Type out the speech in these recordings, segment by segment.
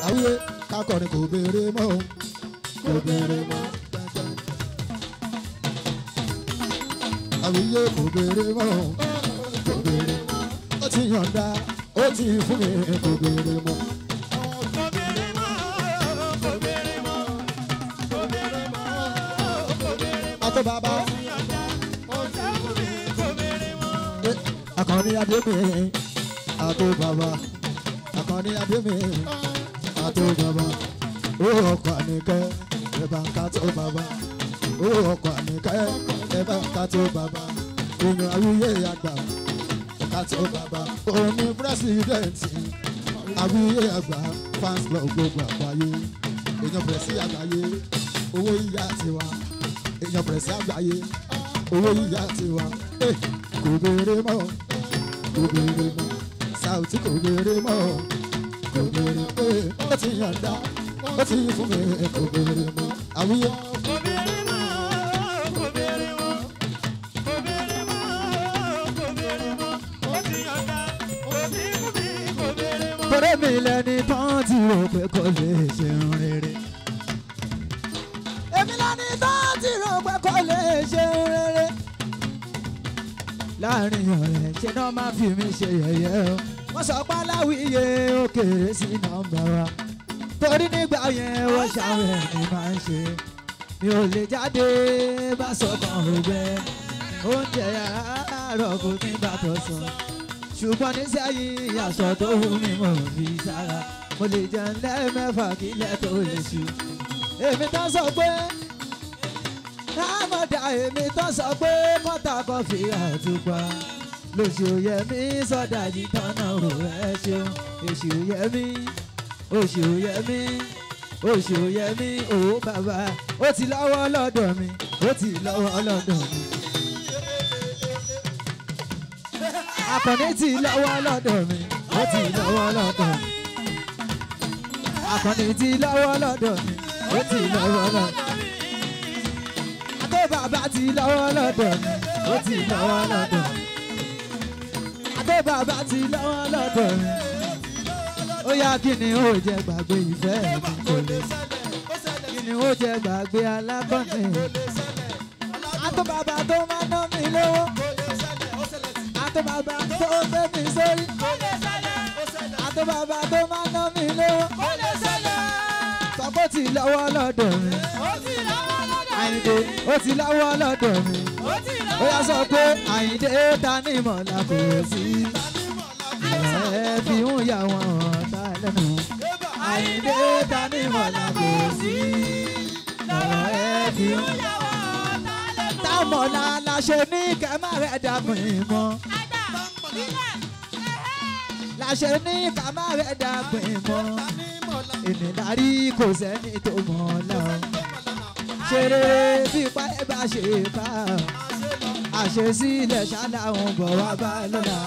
Àwíyé kakọrin kò béèrè mọ́ kò béèrè mọ́. Àwíyé kò béèrè mọ́ kò béèrè mọ́. Ó ti yọ̀ǹda ó ti fún mi kò béèrè mọ́. Kò béèrè mọ́ kò béèrè mọ́ kò béèrè mọ́ kò béèrè mọ́. Àtọ́ bàbá. Ó ti yọ̀ǹda ó ti fún mi kò béèrè mọ́. Àkànní Adémi àtọ́ bàbá. Àkànní Adémi àtọ́ bàbá. Owó ọkọ̀ Àníkẹ́ ẹ̀bà ń ká tó bàbá. Owó ọkọ̀ Àníkẹ́ ẹ̀bà ń ká tó bàbá. Èèyàn àwíyé àgbà ká tó bàbá. Òun ni pírẹ́sìdẹ̀ǹtì àwíyé àgbà fans club gbogbo àgbáyé. Èèyàn pẹ̀sì àgbáyé owó yíyá tiwa. Èèyàn pẹ̀sì àgbáyé owó yíyá tiwa. Kò béèrè mọ́ kò béèrè mọ́ Saoty kò béèrè mọ́ kò béèrè ó ti yànda ó ti fún mi kò béèrè mọ́ àwíyé. Kò béèrè mọ́ kò béèrè mọ́ kò béèrè mọ́ kò béèrè mọ́ ó ti yọ̀ǹda ó ti fún mi kò béèrè mọ́. Torí mi lẹni tán ti rò pé kò lè ṣeun rere. Èmi lẹni tán ti rò pé kò lè ṣeun rere. Láàrin ọ̀rẹ́ ṣe náà máa fi mí ṣe yẹ̀yẹ́ o. Wọ́n sọ pé aláwíyé ó kéré sí nọ́mbà wa. Torí nígbà yẹn wọ́n ṣàwọn ẹ̀mí máa ń ṣe. Mi ò lè jáde bá sọ̀kan ògbẹ́. Oúnjẹ àárọ̀ kò ní bàtọ̀ sàn. Ṣùgbọ́n nísẹ́yìn aṣọ tó wù mí mo fi sára. Mo lè jẹun lẹ́ẹ̀mẹ́fà kílẹ̀ tó lè ṣú. Èmi tán sọ pé àmọ̀dá èmi tán sọ pé mọ́tà kọfí àtùpà. Lóṣù yẹmí sọ̀dà yìí tọ́nà ò ẹ ṣeun. Èṣù yẹmí, oṣù yẹmí, oṣù yẹmí, òwò bàbá. Ó ti lọ́wọ́ lọ́dọ̀ mi, ó ti lọ́wọ́ lọ́dọ̀ mi. Àkànní ti lọ́wọ́ lọ́dọ̀ mi, ó ti lọ́wọ́ lọ́dọ̀ mi. Àkànní ti lọ́wọ́ lọ́dọ̀ mi, ó ti lọ́wọ́ lọ́dọ̀ mi. Àtọ́ bàbá ti lọ́wọ́ lọ́dọ̀ mi, ó ti lọ́wọ́ lọ́dọ̀ mi. Àtọ́ bàbá ti lọ́wọ́ lọ́dọ̀ mi. Ó yá kí ni ó jẹ́ gbàgbé ìfẹ́ mi kò lè. Kí ni ó jẹ́ gbàgbé alákọ̀ọ́nì? Àtọ́ bàbá tó máa ná mi lówó. Àtọ́ bàbá tó gbé mi sórí. Àtọ́ bàbá tó máa ná mi lówó. Sọ́kó ti lọ́wọ́ lọ́dọ̀ mi. Àyìndé ó ti lọ́wọ́ lọ́dọ̀ mi. Ó yá sọ pé Àyìndé ta ní ìmọ̀lá kò sí. Ẹ fi ń yà wọ́n ọ̀tá lẹ́nu. Àyìndé ta ní ìmọ̀lá kò sí. Ẹ fi ń yà wọ́n ọ̀tá lẹ́nu. Támọ̀lá la ṣe ní kẹ́ má rẹ̀ dàpín mọ́. La ṣe ní ká má rẹ̀ dàpín mọ́. Ìnìlárí kò sẹ́ni tó mọ̀ ọ́. Ṣe rere bí ipá ẹ bá ṣe bá àṣesílẹ̀ ṣáláhùn bọ̀ wá bá lọ́la.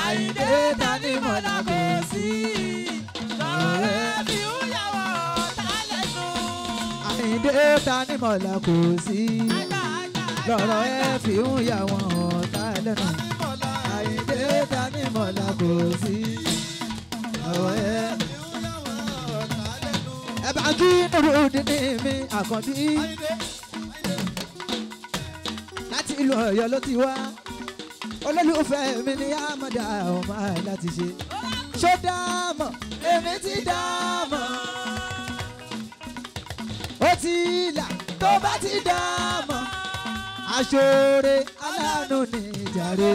Àyìndé ta ní mọ̀lá kò sí. Ọ̀rẹ́ fi ń yà wọ́n ọ̀tá lẹ́nu. Àyìndé ta ní mọ̀lá kò sí. Lọ́rọ̀ ẹ fi ń yà wọ́n ọ̀tá lẹ́nu. Àyìndé ta ní mọ̀lá kò sí. Lọ́rọ̀ ẹ. Ẹ bá kí Nurudeen mi Àkànbí. Láti ìlú Ọ̀yọ́ ló ti wá. Olólùfẹ́ mi ni Àmọ̀dá ọmọ láti ṣe. Ṣó dáàmọ̀? Èmi ti dáàmọ̀. Ó ti là tó bá ti dáàmọ̀. Aṣoore aláàánú ní ìjàre.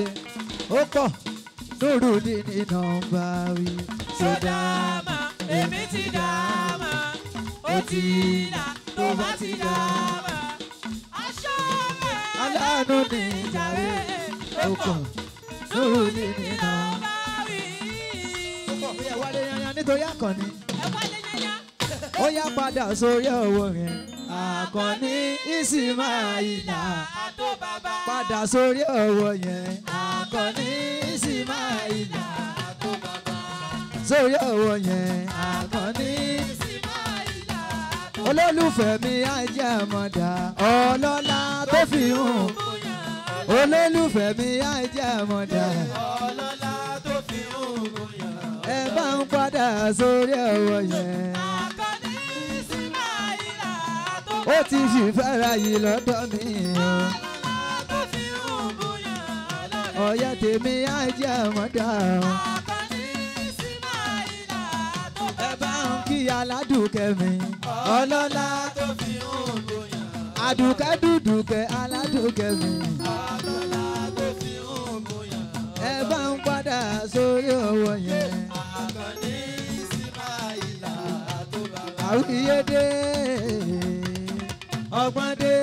Ó pọ̀ Nurudeen ní nọ́mbà wí. Ṣó dáàmọ̀? Èmi ti dáàmọ̀. Ó ti là tó bá ti dáàmọ̀. Aṣoore aláàánú ní ìjàre. Ó pọ̀ Nurudeen ní nọ́mbà wí. Ó yẹ wálé yanyan nítorí Àkànní. Ẹ wálé yanyan. Ó yá padà sórí ọwọ́ rẹ̀. Àkànní Ìsìmáìlà. Àtó bàbá. Padà sórí ọwọ́ yẹn. Àkànní Ìsìmáìlà. Àtó bàbá. Sórí ọwọ́ yẹn. Àkànní Ìsìmáìlà. Olólùfẹ́ mi ajé àmọ̀dá. Ọlọ́lá tó fi hàn. Olólùfẹ́ mi á jẹ́ àmọ̀dá. Ọlọ́lá tó fi ń bóyá. Ẹ bá ń padà sórí ọwọ́ yẹn. Àkànní Ismaila tó Ó ti fi fẹ́ra yìí lọ́dọ̀ mi o. Ọlọ́lá tó fi ń bóyá. Ọ̀yẹ́ tèmi á jẹ́ àmọ̀dá o. Àkànní Ismaila tó Ẹ bá ń kí aládùúkẹ́ mi. Ọlọ́lá tó fi ń bóyá. àdùkẹ́ dùdùkẹ́ aládùúkẹ́ mi. Ọlọ́lá tó fi ń bóyá. Ẹ bá ń padà sórí ọwọ́ yẹn. Àkànní Ismaila tó bàbá. Àwíyé dé, ọgbọ́n dé.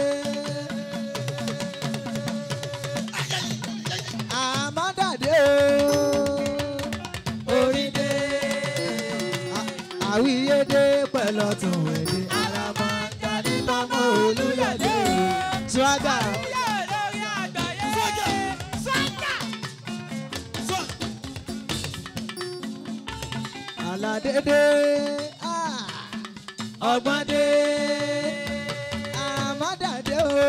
Àmọ́dàdé o, orí dé. Àwíyé dé pẹ̀lú ọ̀tún èdè. Àràmọ̀dàdé tọmọ Olúyọ̀lé o. Swaga. Lórí àgbáyé. Swaga. Aládédé, ọgbọ́n dé, àmọ́dàdé o,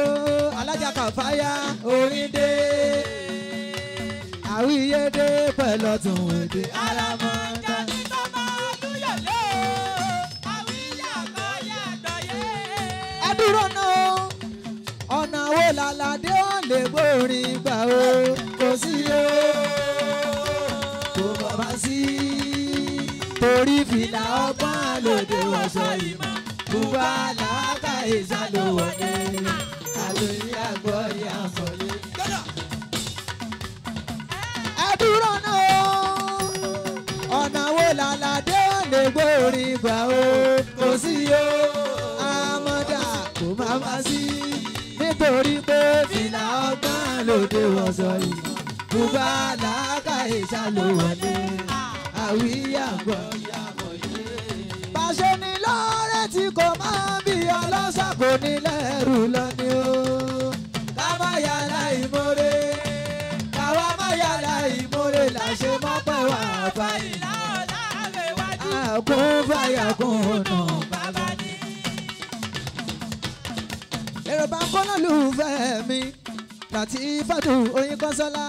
alájà kàfáyà orin dé, àwíyé dé pẹ̀lú ọ̀tún èdè alámọ̀dá. Àkànní tọmọ Olúyọ̀lé o. Àwíyé àgbáyé àgbáyé. Ẹ dúró náà, ọ̀nà wo làlàdé ò lè gbórin gbà o, kò sí o, kò bàbá sí, torí fìlà ọgbọ́n lòdì wọ̀ṣọ ìmọ̀, bùbá làákà ìsàlùwọ̀dé, àlòyé àgbọ̀ yà sọ̀lẹ̀. Ẹ dúró náà, ọ̀nà wo làlàdé ò lè gbórin gbà o, kò sí o, àmọ́dá kò má má sí, nítorí pé fìlà ọgbọ́n lòdì wọ̀ṣọ ìmọ̀, bùbá làákà ìsàlùwọ̀dé, àwíyàgbọ́. Pàṣẹ ni lọ́rẹ́ tí kò máa bí ọlọ́ṣà kò ní lẹ́rù lọ ni o. Ká má yàrá ìmọ̀re, káwa má yàrá ìmọ̀re là ṣe mọ́ pẹ́ wà fàyè. Ìlà ọ̀la àrẹ̀wájú. Àkún fàyà kún nà. Bàbá ní. Èrò bá ń kọ́ lọ́lùfẹ́ mi láti Fàdù Oyin Kọ́sọ́lá.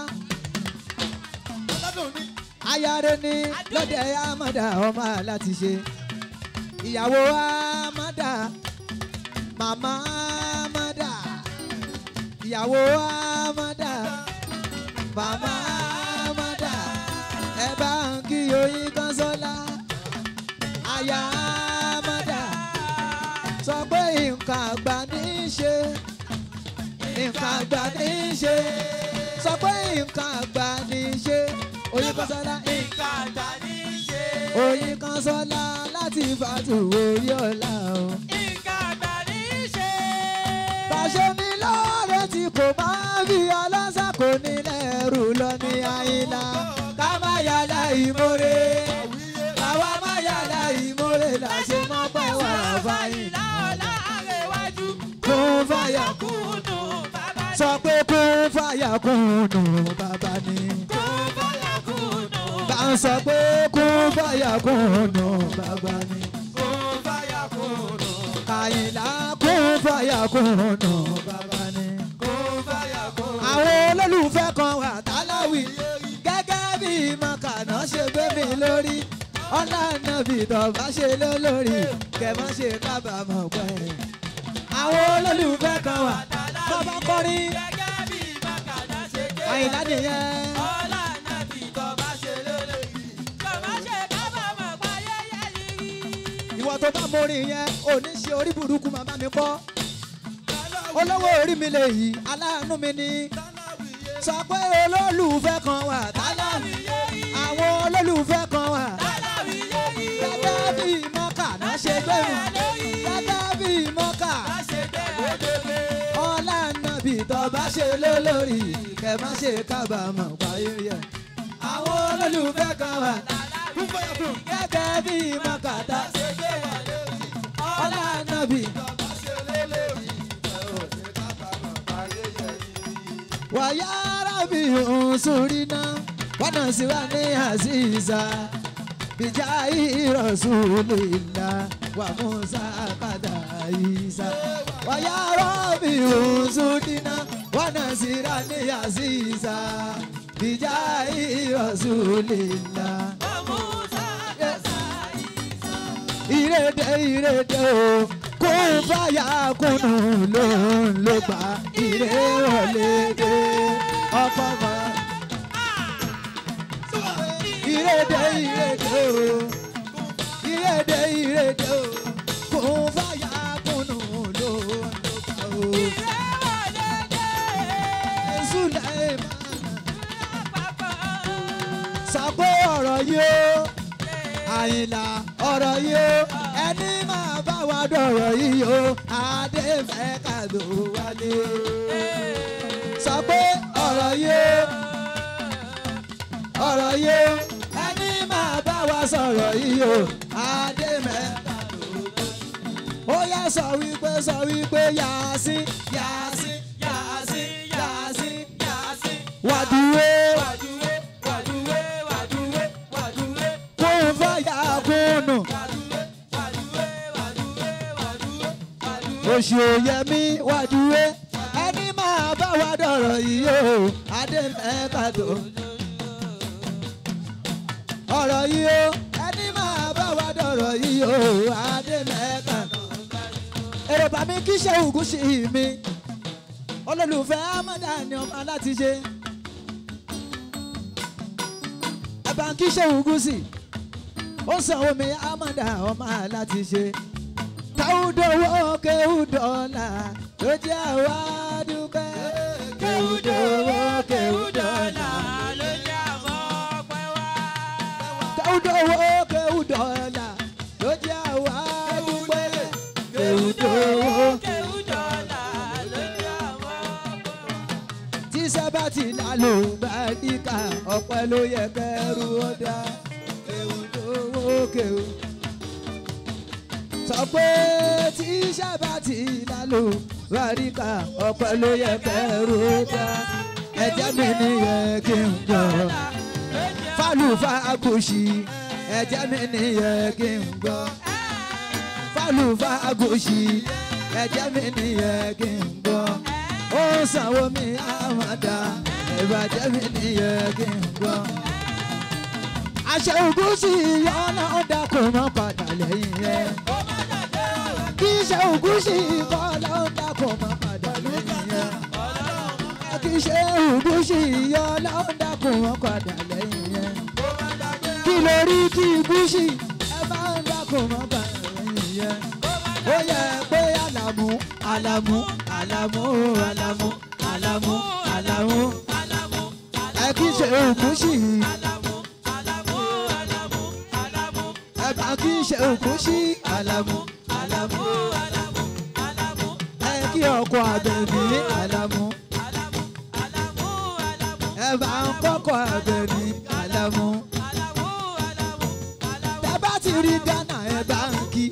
Ayáre ni lọ́dẹ̀ Amọ̀dá ọmọ láti ṣe. Ìyàwó Amọ̀dá, màmá Amọ̀dá. Ìyàwó Amọ̀dá, màmá Amọ̀dá. Ẹ bá ń kí Oyin Kọ́sọ́lá. Aya Amọ̀dá sọ pé nǹkan àgbà ní í ṣe. Nǹkan àgbà ní í ṣe. Sọ pé nǹkan àgbà ní í ṣe. Oyin Kọ́sọ́lá. Nǹkan àgbà ní í ṣe. Oyin Kọ́sọ́lá láti Fàtú orí ọ̀la o. Nǹkan àgbà ní í ṣe. Bàṣẹ ni lọ́ọ̀rẹ́ tí kò máa fi ọlọ́sà kò ní lẹ́rù lọ ní Àyìnlá. Ká má yàrá ìmọ̀re. Káwa má yàrá ìmọ̀re là ṣe mọ́ pẹ́ wà fàyìn. Ìlà ọ̀la àrẹ̀wájú. Kún fàyà Kùnú bàbá ní. sọ pé kún fàyà kúnnù bàbá ni. Kún fàyà kùnú. Bá ń sọ pé kún fàyà kúnnù bàbá ni. Kún fàyà kùnú. Àyìnlá kún fàyà kúnnù bàbá ni. Kún fàyà kùnú. Àwọn olólùfẹ́ kan wà táláwì gẹ́gẹ́ bí mọ̀kànà ṣe gbé mi lórí. Ọlá nàbì tó bá ṣe lólórí kẹ̀ má ṣe kábàámọ̀ pẹ́. Àwọn olólùfẹ́ kan wà tó bá kọrin Gẹ́gẹ́ bí bàkàdá ṣe gbé. Àyìnlá nìyẹn. Ọlá nàbì tó bá ṣe lólórí. Kò má ṣe kábàámọ̀ pa yẹ́yẹ́ yìí. Ìwọ tó bá mórin yẹn ò ní ṣe orí burúkú màmá mi kọ́. Olówó orí mi lè yí aláàánú mi ni. Sọ pé olólùfẹ́ kan wà táláwì. Àwọn olólùfẹ́ kan wà Táláwì yẹ́yí. gẹ́gẹ́ bí mọ́kà náà ṣe gbé mi. Gẹ́gẹ́ bí mọ́kà Ṣe bẹ́ẹ̀ lóde. ọlá nàbì tó bá ṣe lólórí kẹ má ṣe kábàámọ̀ páyé yẹ. Àwọn olólùfẹ́ kan wà gẹ́gẹ́ bí mọ́kà tá ọlá nàbì. Wàyà rábì unsurina wanasiwani aziza bijai rasulillah wa musa kada isa. Wàyà rábì unsurina ونصيرا عزيزا بجاه رسول الله ìrèdè ìrèdè o kò fàyà kùnú ló ń lò gbà ìrè wọlé dé ọkọ mọ. Ìrèdè ìrèdè o ìrèdè ìrèdè o kò fàyà kùnú ló ń lò gbà o. Sùlẹ̀mánà sọ pé ọ̀rọ̀ yìí o Àyìnlá ọ̀rọ̀ yìí o ẹni máa bá wa dọ̀rọ̀ yìí o Adéfẹ́ kàdó wálé. Sọ pé ọ̀rọ̀ yìí o ọ̀rọ̀ yìí o ẹni máa bá wa sọ̀rọ̀ yìí o Adéfẹ́ kàdó wálé. Ó yá sọ wípé Yásín Yásín Yásín Yásín Yásín wàdúwé. Oṣù Yẹmí wàdúwé ẹni máa bá wa dọ̀rọ̀ yìí o Adéfẹ́ kàdó. Ọ̀rọ̀ yìí o ẹni máa bá wa dọ̀rọ̀ yìí o Adéfẹ́ kàdó. Èrò bá mi kí ṣe ògùn sí mi olólùfẹ́ amọ̀dá ni ọmọ láti ṣe. Ẹ̀bà kí ṣe ògùn sí ó sanwó mi amọ̀dá ọmọ láti ṣe. Kéwúdowó kéwúdọ́là ló jẹ́ àwa dúpẹ́. Kéwúdowó kéwúdọ́là ló jẹ́ àmọ́ pẹ́ wá. Kéwúdowó kéwúdọ́là ló jẹ́ àwa dúpẹ́. Kéwúdowó kéwúdọ́là ló jẹ́ àmọ́ pẹ́ wá. Tí sábà ti lálù bá díkà ọpẹ́ ló yẹ kẹ́rù ó dá. Kéwúdowó kéwú. Sọ pé tí sábà ti lálù bá díkà ọpẹ́ ló yẹ kẹ́rù ó dá. Ẹ̀jẹ̀ mi nìyẹn kí n jọ. Fálùfà gòṣì ẹ̀jẹ̀ mi nìyẹn kí n gbọ́. Fálùfà gòṣì ẹ̀jẹ̀ mi nìyẹn kí n gbọ́. Ó sanwó mi àmàdá ìbàjẹ́ mi nìyẹn kí n gbọ́. Àṣẹ Ògúnṣì yọ̀ọ́nà ọ̀dà kò mọ́ padà lẹ́yìn rẹ̀. Kí ṣe Ògúnṣì kọ́lá ọ̀dà kò mọ́ padà lẹ́yìn rẹ̀. Kí ṣe Ògúnṣì yọ̀ọ́nà ọ̀dà kò mọ́ padà lẹ́yìn rẹ̀. Kí lórí kí Gúúsì ẹ bá ń dà kò mọ́ padà lẹ́yìn rẹ̀. Ó yẹ pé Àlàmú Àlàmú Àlàmú Àlàmú Àlàmú Àlàmú ẹ kí ṣe Ògúnṣì. Ẹ bá kí ṣe Ògúnṣì Àlàmú Àlàmú ẹ kí ọkọ Àbẹ̀ní Àlàmú ẹ bá ń kọ́kọ́ Àbẹ̀ní Àlàmú ẹ bá ti rí Ghana ẹ bá ń kí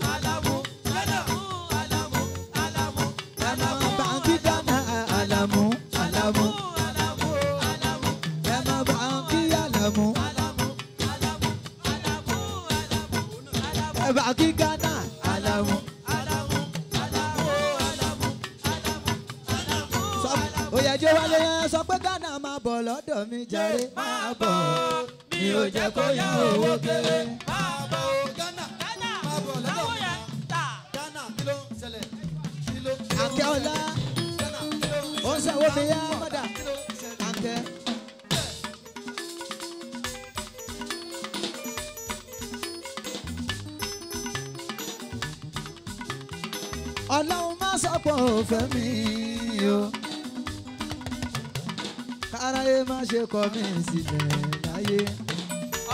ẹ máa bá ń kí Ghana Àlàmú Àlàmú ẹ máa bá ń kí Àlàmú ẹ bá kí Ghana Àlàmú. Òyẹ̀jẹ̀ wálé yẹn sọ pé Ghana máa bọ̀ lọ́dọ̀ mi jàre máa bọ̀ mi ò jẹ́ kó yá owó kéré. Máa bọ̀ o Ghana máa bọ̀ lọ́dọ̀ mi. Ghana kí ló ń ṣẹlẹ̀? Kí ló ń Àǹkẹ́ ọlá Ghana kí ló ń ó ń sanwó mi yá mọ́dà kí ló ń ṣẹlẹ̀? Àǹkẹ́. Ọlọ́run má sọ pé ò fẹ́ mi o káráyé má ṣe kọ̀ mí sílẹ̀ láyé.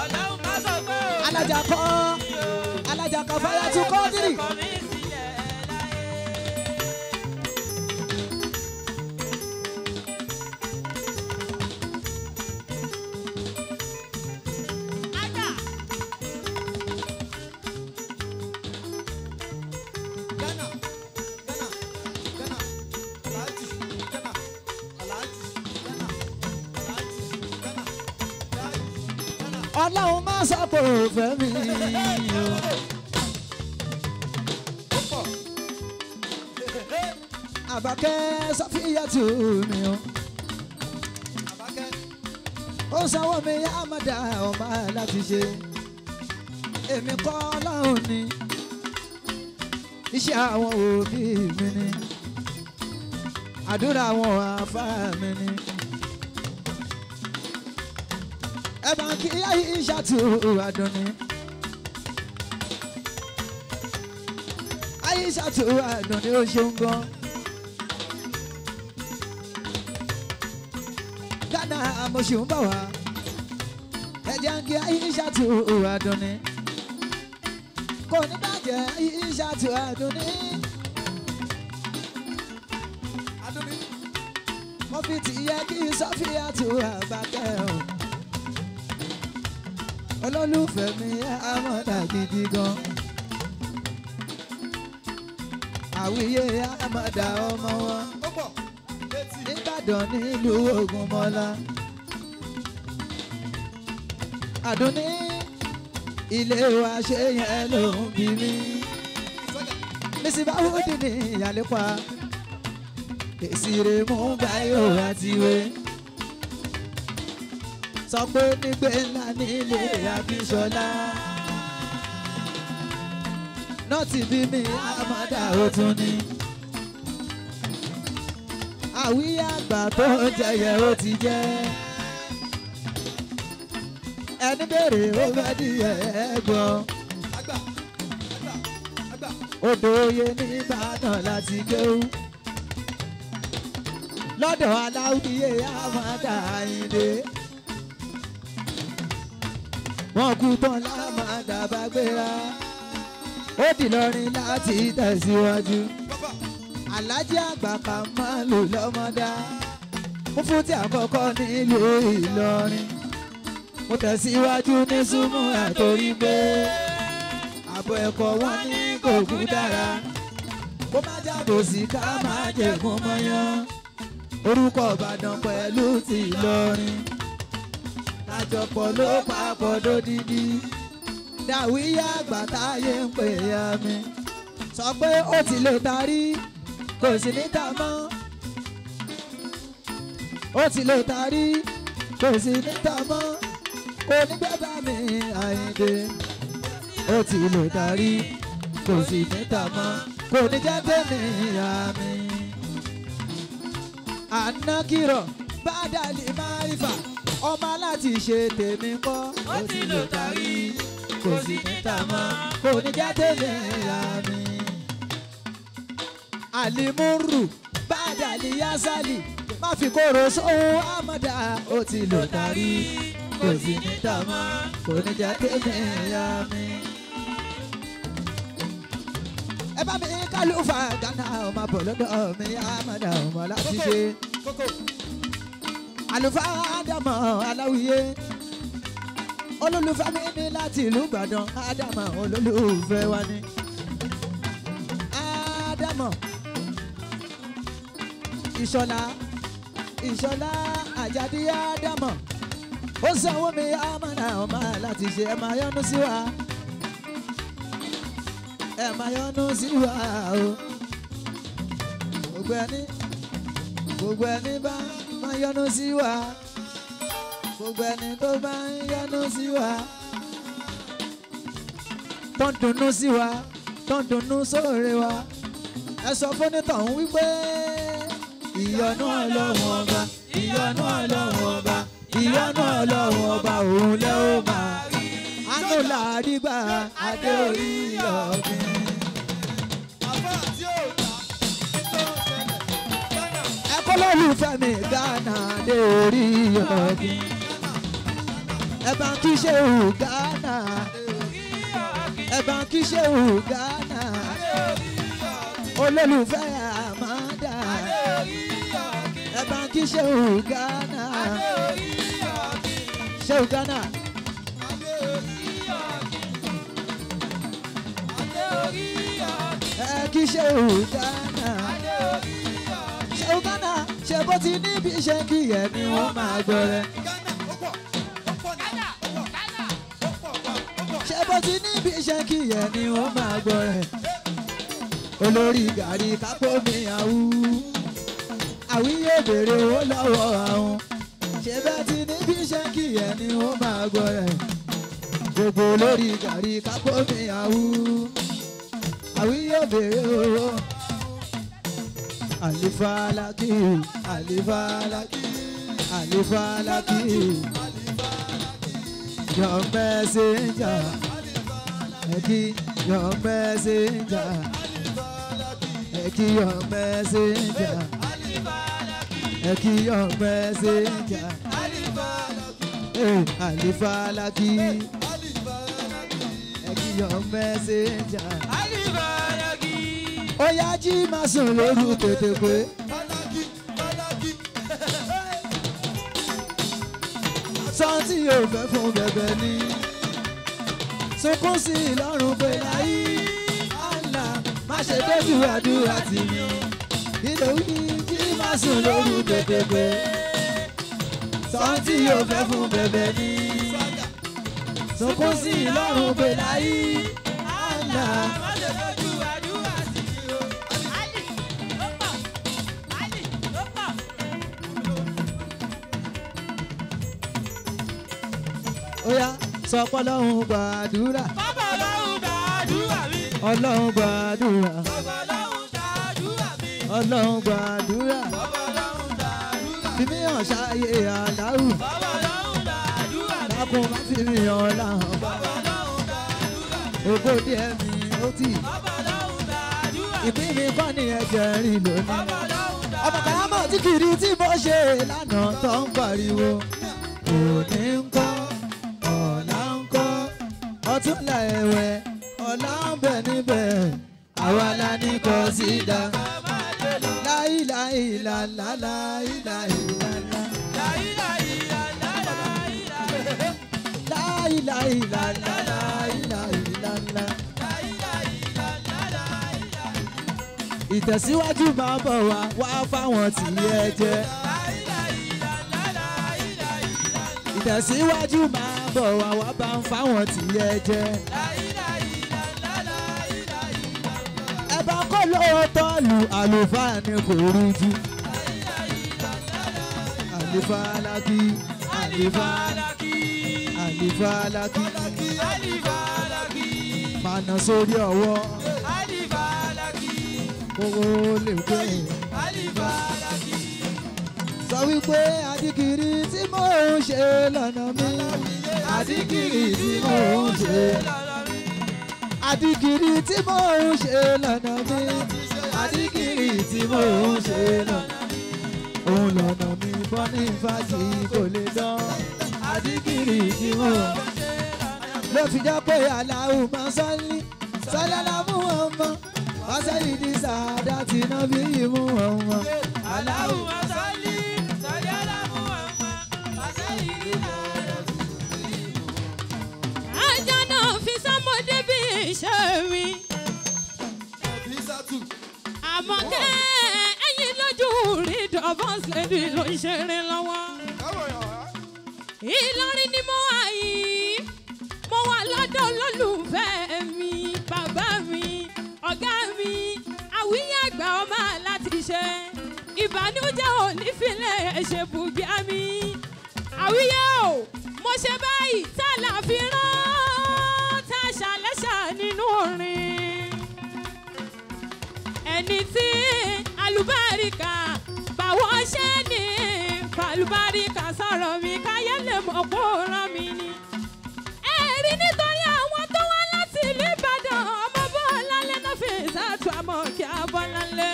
Ọlọ́run má sọ pé ò Alájà kọ́ alájà kan fáyà tún kọ́ dírì. kọ̀ mí sílẹ̀ láyé. Ghana, Ghana, Ghana, Alhaji, Ghana, Alhaji, Ghana, Alhaji, Ghana, Alhaji, Ghana. Ọlọ́run má sọ pé ò fẹ́ mi o. Ó pọ̀. Àbákẹ́ Sọfíyàtù mi o. Ó sanwó mi Amada ọmọ láti ṣe. Èmi kọ́ lọ́hùn ni. Iṣẹ́ àwọn òbí mi ni. Àdúrà àwọn àfáà mi ni. Ẹ bá kí Aishatu Àdùnní. Aishatu Àdùnní ó ṣeun gan. Ghana mo ṣì ń bọ̀ wá. Ẹ jẹ́ kí Aishatu Àdùnní. Kò ní bàjẹ́ Aishatu Àdùnní. Mo fi tìyẹ kí Sọfíyàtù Àbákẹ́ o. Olólùfẹ́ mi Amọ̀dá gidi gan. Àwíyé Amọ̀dá ọmọ wọn. Nígbàdàn nílùú Ògúnmọ́lá. Àdùnní ilé wa ṣe yẹn ló ń bí mi. Mísíbáwòdì ní ìyàlẹ́pà. Èsìrè mú báyọ̀ àtiwé. Sọ pé nígbè ńlá nílé Abíṣọlá. Nọ́ọ̀tì bí mi Amọ̀dá ó tún ní. Àwíyá àgbà tó ń jẹyẹ ó ti jẹ́. Ẹni béèrè ó fẹ́ di ẹ̀gbọ́n. Odò oyè nìbàdàn láti kéwú. Lọ́dọ̀ Aláwíyé Amọ̀dá Àyìndé. Wọ́n kú tán lámàdà bá gbéra. Ó dìlọrin láti tẹ̀síwájú. Aláàjì àgbà kan máa lò lọ́mọdá. Mo fún tí àkọ́kọ́ nílùú Ìlọrin. Mo tẹ̀síwájú ní súnmọ́ àtòrí pé àbọ̀ ẹ̀kọ́ wọn ní kò kú dára. Kó má jábò sí ká má jẹ̀gún mọ́yán. Orúkọ Ìbàdàn pẹ̀lú ti Ìlọrin. Àjọpọ̀ ló papọ̀ dódìdí. Dàwíyá àgbà táyé ń pè ya mi. Sọ pé ó ti lè tarí, kò sí níta mọ́. Ó ti lè tarí, kò sí níta mọ́. Kò ní gbẹ́ bá mi Àyìndé. Ó ti lè tarí, kò sí níta mọ́. Kò ní jẹ́ tèmi ìyá mi. Ànákìrọ̀ bá dàlí márífà. Ọmọ láti ṣe tèmi kọ́. Ó ti lò tàrí, kò sí níta mọ́. Kò ní jẹ́ tèmi ìyá mi. Àlìmúrù bàdàlì yásálì má fi kóró sóhun Amọ̀dá. Ó ti lò tàrí, kò sí níta mọ́. Kò ní jẹ́ tèmi ìyá mi. Ẹ bá mi kálùfà Ghana ọmọ bọ̀ lọ́dọ̀ mi Amọ̀dá ọmọ láti ṣe. Àlùfáà Ádámọ̀ Aláwíyé olólùfẹ́ mi ní láti ìlú Ìbàdàn. Ádámọ̀ olólùfẹ́ wa ni. Ádámọ̀ Ìṣọ̀lá Ìṣọ̀lá Àjàdí Ádámọ̀ ó sanwó mi Amọ̀dá ọmọ láti ṣe. Ẹ máa yọ́nú sí wa, ẹ máa yọ́nú sí wa o. Gbogbo ẹni bá máa yọ́nú sí wa, gbogbo ẹni tó bá ń yọ́nú sí wa, tó ń dunnú sí wa, tó ń dunnú sóore wa. Ẹ sọ fún onítọ̀hún wípé ìyọ́nú Ọlọ́run ọba, ìyọ́nú Ọlọ́run ọba, ìyọ́nú Ọlọ́run ọba òun lẹ́ ó máa rí. Àánú làárí gbà adé orí ọ̀gbìn. Olólùfẹ́ mi Ghana dé orí ọ̀gbìn. Ẹ bá kí Ṣéhù Ghana. Ẹ bá kí Ṣéhù Ghana. Olólùfẹ́ Amọ̀dá. Ẹ bá kí Ṣéhù Ghana. Ṣéhù Ghana. Ẹ kí Ṣéhù Ghana. Ṣéhù Ghana ṣe bó ti níbi ṣe kí ẹ ni wọ́n máa gbọ́rẹ́. Ṣé bó ti níbi ṣe kí ẹ ni wọ́n máa gbọ́rẹ́. Olórí gàrí kápó mi àwù. Àwíyé bèrè owó lọ́wọ́ àwọn. Ṣé bẹ́ẹ̀ ti ní bí ṣe kí ẹni ó máa gbọ́ rẹ̀? Gbogbo olórí gàrí kápó mi àwù. Àwíyé bèrè owó. Àlìfálákì, àlìfálákì, àlìfálákì. Your messenger, Eki, your messenger, Eki, your messenger, Eki, your messenger, Alifalaki, Eki, your messenger. Oya jí máa sùn lóru tètè pé. Sọ́ńtì yóò fẹ́ fún bẹ̀bẹ̀ ni. Sunkún sí ìlọ́run pé láyé àlá má ṣe dójú àdúrà tì mí. Ilé wí jí má sùn lóru tètè pé. Sọ́ńtì yóò fẹ́ fún bẹ̀bẹ̀ ni. Sunkún sí ìlọ́run pé láyé àlá má ṣe dójú àdúrà tì mí. Oya sọ pé Ọlọ́run gbàdúrà. Bàbá Ọlọ́run gbàdúrà mi. Ọlọ́run gbàdúrà. Bàbá Ọlọ́run gbàdúrà mi. Ọlọ́run gbàdúrà. Bàbá Ọlọ́run gbàdúrà. Fi mí hàn ṣáyé Àláhù. Bàbá Ọlọ́run gbàdúrà mi. Dákun má fi mí hàn láhàn. Bàbá Ọlọ́run gbàdúrà mi. Ògo díẹ̀ mi ó tì. Bàbá Ọlọ́run gbàdúrà mi. Ìpín mi kọ́ ni ẹ̀jẹ̀ rìn lónìí. Bàbá Ọlọ́run gbàdúrà mi. Ọmọ kàrámọ̀ tí kiri tí mo ṣe lánàá tó ń pariwo. Òní ń kọ́, ọ̀la ń kọ́, ọ̀túnla ẹ̀wẹ̀, ọ̀la ń bẹ níbẹ̀, àwa la ní kò sí dá. Láìláìlàlá, láìláìlàlá. Láìláìlàlá, láìláìlàlá. Ìtẹ̀síwájú máa bọ̀ wá wá fáwọn tí ẹ jẹ́. Ìtẹ̀síwájú máa bọ̀ wá wá bá ń fáwọn tí ẹ jẹ́. Ẹ bá kọ́ lówó tọ́lù àlùfáà ni kò rújú. Àlìfálákì, àlìfálákì, àlìfálákì, mànà sórí ọwọ́, kówó lè pé. Sọ wípé àdìkìrì tí mò ń ṣe lọ́nà mi. Àdìkìrì tí mò ń ṣe. Àdìkìrì tí mò ń ṣe lọ́nà mi. Àdìkìrì tí mò ń ṣe lọ́nà mi. Òun lọ́nà mi bọ́ ní fàájì kò lè dán. Àdìkìrì tí mò ń ṣe. Ló fi jẹ́ pé Aláhù máa sọ́lí. Sọ́lá mú ọmọ. Wọ́n sẹ́yìn ní sàádá tí náà bí ìmú ọmọ. Aláhù máa sọ́lí. Ajá náà fi sọ́mọdé bí iṣẹ́ mi. Àmọ́ kẹ́ ẹ̀yin lójú rí dọ̀bọ́n ṣẹ́ni ló ń ṣeré lọ́wọ́. Ìlọrin ni mo wà yìí, mo wà lọ́dọ̀ olólùfẹ́ mi, bàbá mi, ọ̀gá mi, àwíyé àgbà ọmọ láti ṣe. Ìbànújẹ́ ò ní filẹ̀ ṣe bùgá mi. Àwíyé o, mo ṣe báyìí tá a là fi rán tá a ṣàlẹ́ṣà nínú orin. Ẹni tí àlùbáríkà báwọ̀ ṣe ní fàlùbáríkà sọ̀rọ̀ mi káyé lè mọ̀ kó rán mi ni. Ẹ̀rí nítorí àwọn tó wá láti ìlú Ìbàdàn ọmọ Bọ́láńlé náà fi ìsàtú àmọ́ kí á Bọ́láńlé.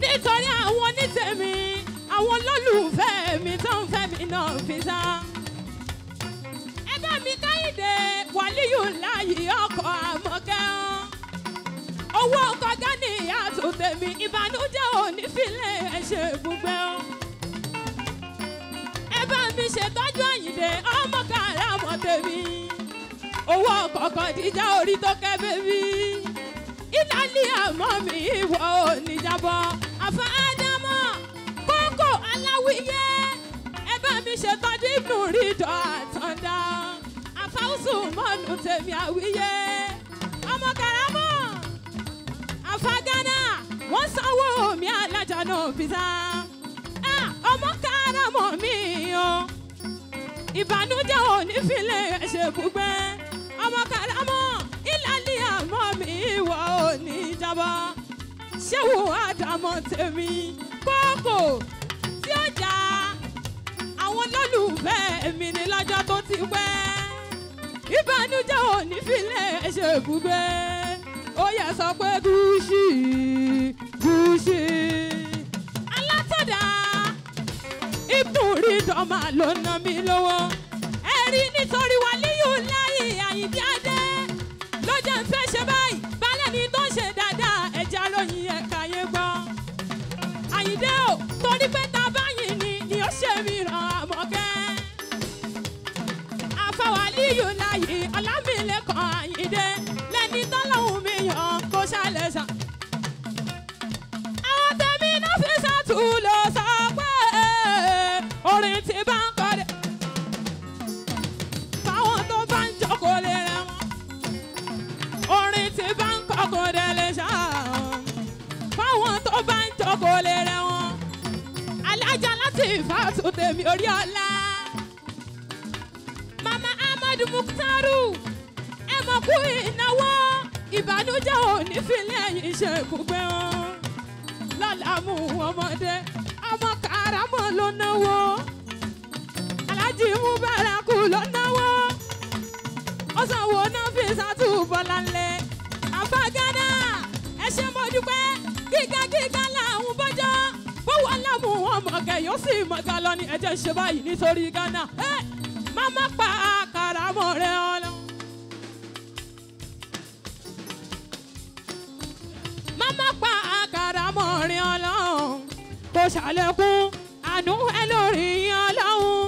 Nítorí àwọn onítèmi àwọn olólùfẹ́ mi tó ń fẹ́ mi náà fi sá. Ẹ bá mi Káyìndé Wàlíyù láàyè ọkọ̀ Àmọ̀kẹ́ ọ́n. Owó ọkọ̀ Gani àtúntẹ̀mí ìbànújẹ́ òní filẹ̀ ẹ̀ ṣe ibùgbé ọ́n. Ẹ bá mi ṣètọ́jú Àyìndé ọmọ kàràmọ̀ tèmi. Owó ọkọ̀ Kọ̀díjà orí tó kẹ́ bébí. Ìlàlí àmọ́ mi ìwọ ò ní jábọ́. Àfa Ádámọ̀ kókó aláwíyé. Ẹ bá mi ṣètọ́jú Ibnu Rídọ̀ àtọ̀dá. Àfa Usùmọ́nù tèmi àwíyé. Ọmọ kàràmọ̀. Àfàgánà wọ́n sanwó mi alájà náà fi sá. Ọmọ káramọ̀ mi o. Ìbànújẹ́ ò ní filẹ̀ ṣe bùgbé. Ọmọ káramọ̀ ìlàlí àmọ́ mi ìwọ ò ní jábọ́. Ṣéwù àdàmọ̀ tèmi kókò tí ó jà àwọn olólùfẹ́ mi ní lọ́jọ́ tó ti pẹ́. Ìbànújẹ́ ò ní filẹ̀ ṣe bùgbé. Ó yẹ sọ pé gúúsì gúúsì. Alátọ̀dá ìtòrí dọ́mà ló ná mi lọ́wọ́. Ẹ rí nítorí Wàlíyù láyé Àyìndé Adé ló jẹ́ ń fẹ́ ṣe báyìí. Balẹ̀ ni tó ń ṣe dáadáa ẹja lóyìn ẹ̀ka yẹn gbọ́. Àyìndé o torí pé ta báyìí ni ó ṣe mí ràn Àmọ̀kẹ́. Àfàwálíyù láyé Ọlámilẹ́kan Àyìndé lẹ́ni tọ́lọ́hún mi yàn kó ṣàlẹ̀ ṣàn. Àwọn tẹ̀mí náà fi ṣàtúlò sọ pé orin tí bá ń kọ́lé. Fáwọn tó bá ń jókòó lé rẹ̀ wọ́n. Orin tí bá ń kọ́kọ́ délé ṣá. Fáwọn tó bá ń jókòó lé rẹ̀ wọ́n. Alájà láti ìfàtú tèmi orí ọ̀la. Mama Ahmadu Mukhtaru ẹ mọ̀ kú ìnáwó ìbànújẹ́ òní fílẹ̀ yìí ṣe ibùgbé wọn. Lọ́la mú ọmọdé ọmọ karamọ́ ló náwó. Aláàjì Mubaraku ló náwó. Ó sanwó náà fi sátúbọ̀ lálẹ́. Àfàgádà ẹ ṣé mo dúpẹ́ gíga gíga làwọn bọ́jọ́. Bówó lámú ọmọ kẹyọ́ sì mọ̀gá lọ ní ẹ̀jẹ̀ ṣe báyìí nítorí Ghana. Má pa karamọ́ rẹ ọlọ́. Má pa karamọ́ rẹ ọlọ́run. Kò ṣàlékún àánú ẹ lórí ọlọ́run.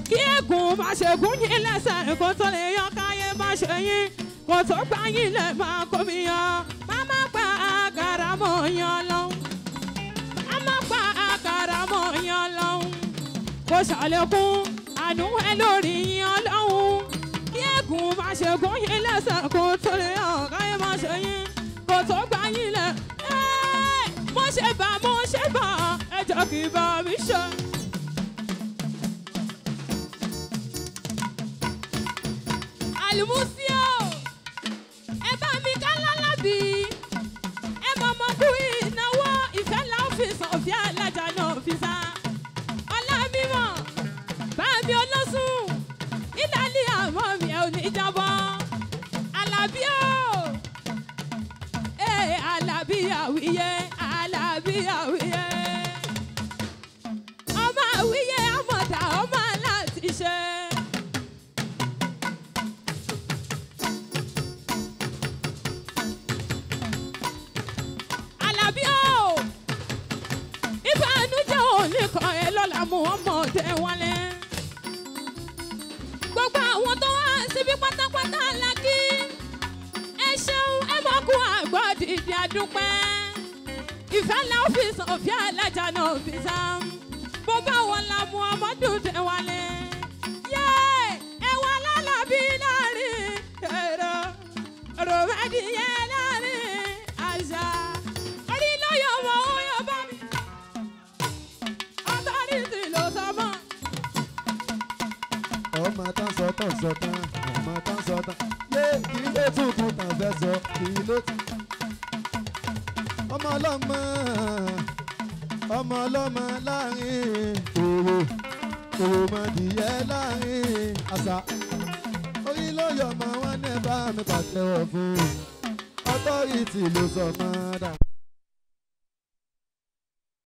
Kí ègún má ṣe gún yín lẹ́sẹ̀ kó tó lè yọ káyé má ṣe yín. Kò tó gbá yín lẹ̀ máa kó mi yọ. Má pa karamọ́ yín ọlọ́run. Má pa karamọ́ yín ọlọ́run. Kò ṣàlékún àánú ẹ lórí ọlọ́run. Kí ègún má ṣe gún yín lẹ́sẹ̀ kó tó lè yọ káyé má ṣe yín. Kò tó gbá yín lẹ̀. Mo ṣe bá mo ṣe bá ẹ jọ̀ọ́ kí bá mi ṣe. Àlùmúsí o, ẹ bá mi ká lálábì, ẹ mọ̀mọ́ kú ìnáwó ìfẹ́ la ó fi sàn òfin alájà náà fi sá. Ọlá mímọ̀, bá mi olóṣùn, ìdálé àmọ́ mi ò ní jábọ́. Àlàbí o, Àlàbí àwíyé, Àlàbí àwíyé. Ọmọ àwíyé àmọ̀dá ọmọ aláàtì ṣe. Àlàbí o, ìbànújẹ́ òní kan ẹ lọ́la mú ọmọdé wálé. Gbogbo àwọn tó wá síbí pátápátá la kí. Ẹ ṣeun ẹ mọ̀ kú àgbọ̀ dìde àdúpẹ́. Ìfẹ́ la ó fi sàn òfin alájà náà fi sàn. Bó bá wọn la mú ọmọdé wálé. Yé ẹ wà lálàbí láàrin èrò ròmẹ́dìyẹ láàrin àṣà. Orí ló yọ ọmọ ó yọ bá mi. Ọtọ́rìtì ló sọ mọ́. Ọmọ tán sọ tán sọ tán, ọmọ tán sọ tán. Yé kí ló tún kún tán fẹ́ sọ, kí ló tún. Ọmọ ọlọ́mọ, ọmọ ọlọ́mọ láàrin òwò, òròmọdìyẹ láàrin àṣà. Orí ló yọ ọmọ wọn ní bá mi pàtẹ́wọ̀ fún. Ọtọ́rìtì ló sọ mọ́ dà.